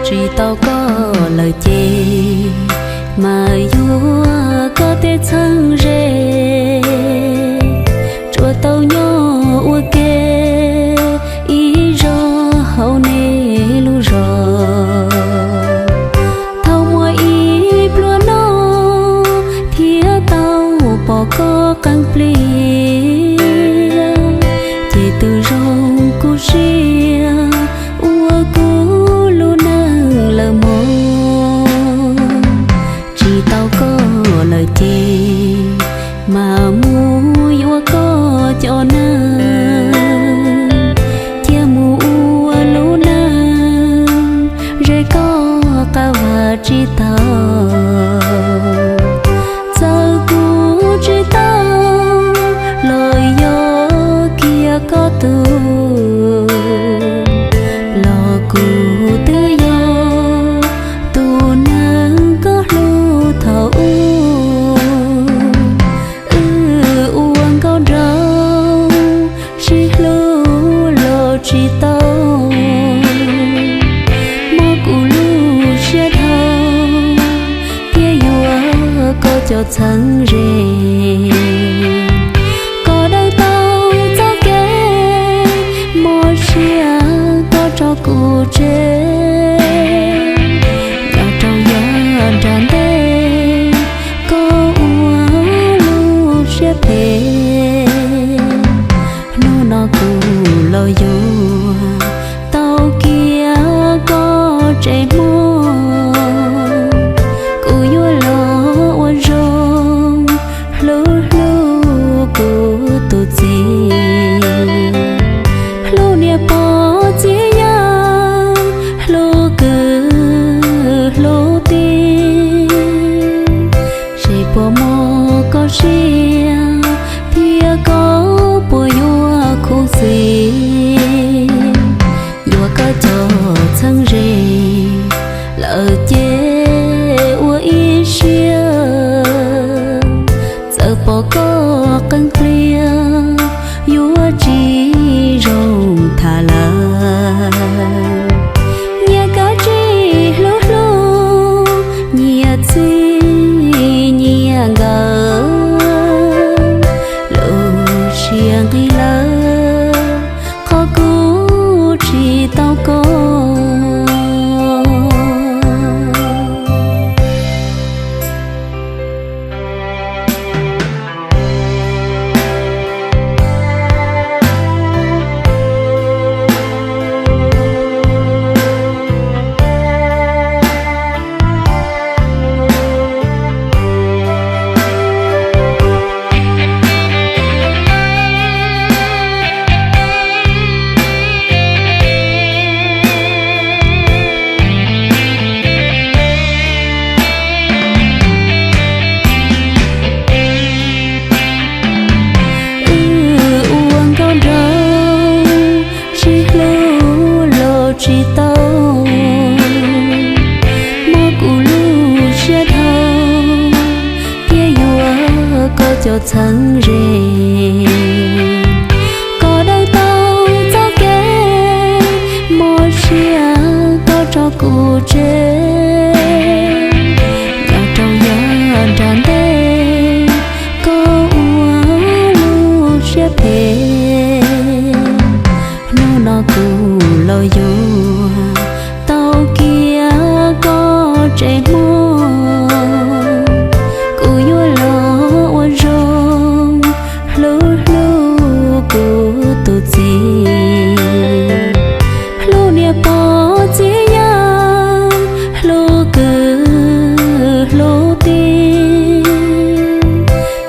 Tsis tau koj lawm ces mas yuav koj tej txheeb ze, tsuas tau nyob ua ke ib zaug hauv nej lub zos. Thaum muaj ib pluag no thiaj tau pom koj qeeb pliag, ces tus zoo kuv siab ua kuv lub neej lawm mog. Tsis tau koj lawm ces mas mus yuav koj cov neeg, cia mus ua lub neej ze koj qab vaj tsis tau. Txawm kuv tsis tau los yog kiag koj tug, los kuv twb yog tus neeg koj hlub thaum ub. Wb ua nkauj nraug sib hlub los tsis tau, muab kuv lub siab dhau thiab yuav koj cov txheeb ze. Kom daws tau txoj kev mob siab koj tso kuv tseg, nyob rau yav nram ntej koj ua lub siab phem. Hnub no kuv los yuav tau kiag koj tsev hmo, kuv yuav los ua zoo hlub hlub kuv tus txiv, hlub niam pog txiv yawg, hlub kwv hlub tij. Seb puas mob koj siab thiab koj puas yuav khuv xim, yuav koj cov txheeb ze lawm ces ua ib siab. Txawm pom koj qeeb pliag yuav tsis zoo tham lawm. Nyias kav tsij hlub hlub, nyias txij nyias nkawm, lub siab nqig lawm qhov kuv tsis tau koj. Wb ua nkauj nraug sib hlub los tsis tau, muab kuv lub siab dhau thiab yuav koj cov txheeb ze. Kom daws tau txoj kev mob siab koj tso kuv tseg, nyob rau yav nram ntej koj ua lub siab phem. Hnub no kuv los yuav tau kiag koj tsev hmo, kuv yuav los ua zoo hlub hlub kuv tus txiv, hlub niam pog txiv yawg, hlub kwv hlub tij.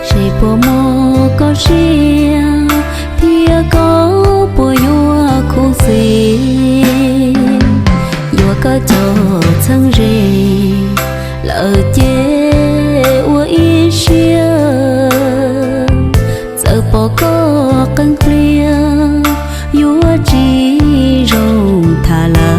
Seb puas mob koj siab thiab koj puas yuav khuv xim, yuav koj cov txheeb ze lawm ces ua ib siab. Txawm pom koj qeeb pliag yuav tsis zoo tham lawm.